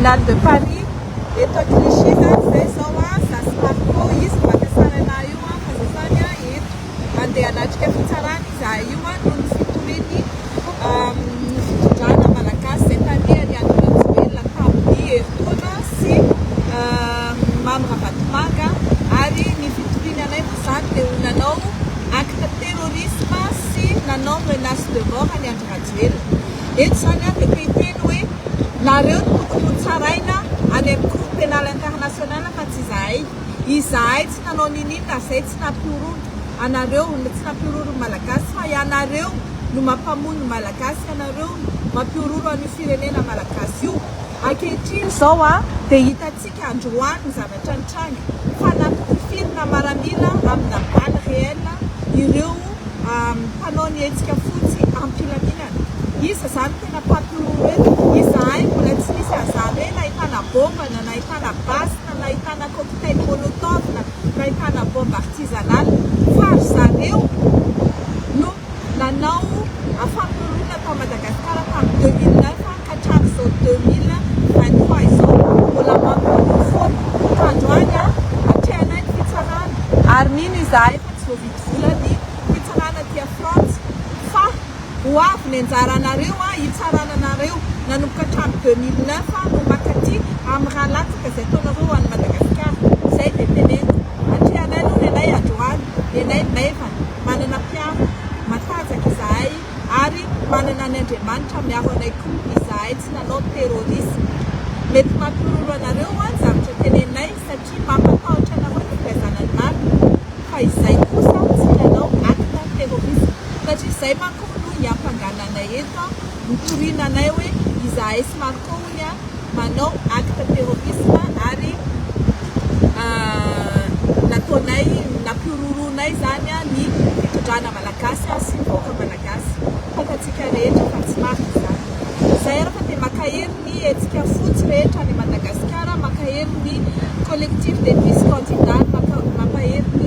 Tribunal de Paris eto Clichy zany zay zao a, za sy Marco, izy no maka sary anah io a, fa za zany a eto andeha hanatrika fitsarana izahay io a noho ny fitorian'ny fitondrana malagasy izay tarihan'i Andry Rajoelina tamin'ny herintaona sy Mamy Ravatomanga ary ny fitoriany anay moa izany dia ho nanao acte terrorisme sy nanao menace de mort an'i Andry Rajoelina. Eto izany aho dia te hiteny hoe nareo no tokony ho tsaraina any amin'ny cour pénale internationale fa tsy izahay. Izahay tsy nanao niniana ary izay tsy nampihorohoro anareo, tsy nampihorohoro ny Malagasy fa ianareo no mampamono ny Malagasy, ianareo no mampihorohoro an'io firenena Malagasy io. Ankehitriny izao dia hitantsika androany ny zavatra nitranga fa nampitifirina maramila amina balle réelle ireo mpanao ny hetsika fotsy am-pilaminana. Iza izany tena mpampihorohoro eto? Izahay mbola tsy nisy an'izany hoe nahitana bomba na nahitana basy na nahitana cocktail molotov na nahitana bombe artisanale fa ry zareo no nanao fampihorohoroana tao Madagasikara tamin'ny 2009 ka hatramin'izao 2023 izao mbola mampihorohoro foana. Ka androany atrehanay ny fitsarana ary mino izahay fa tsy voavidy vola ny fitsarana aty Frantsa fa ho avy ny anjaranareo hitsarana anareo nanomboka hatramin'ny 2009 no mankaty amin'ny rà latsaka izay ataonareo ho an'i Madagasikara. Izay dia teneniko. Atrehanay aloha ny anay androany, ny anay maivana, manana mpiaro matanjaka izahay ary manana an' Andriamanitra miaro anay koa izahay tsy nanao terrorisme. Mety mampihorohoro anareo ny zavatra teneninay satria mampatahotra anareo ny filazana ny marina fa izay kosa tsy nanao acte terrorisme satria izay manko no hiampangana anay eto nitoriana anay hoe izahay sy Marco hono manao acte terrorisme ary nataonay nampihorohoroanay izany ny fitondrana malagasy sy ny vahoaka malagasy. Fantatsika rehetra fa tsy marina izany. Izay ary fa dia mankahery ny hetsika fotsy rehetra any Madagasikara, mankahery ny collectif des vice candidats, mampahery ny.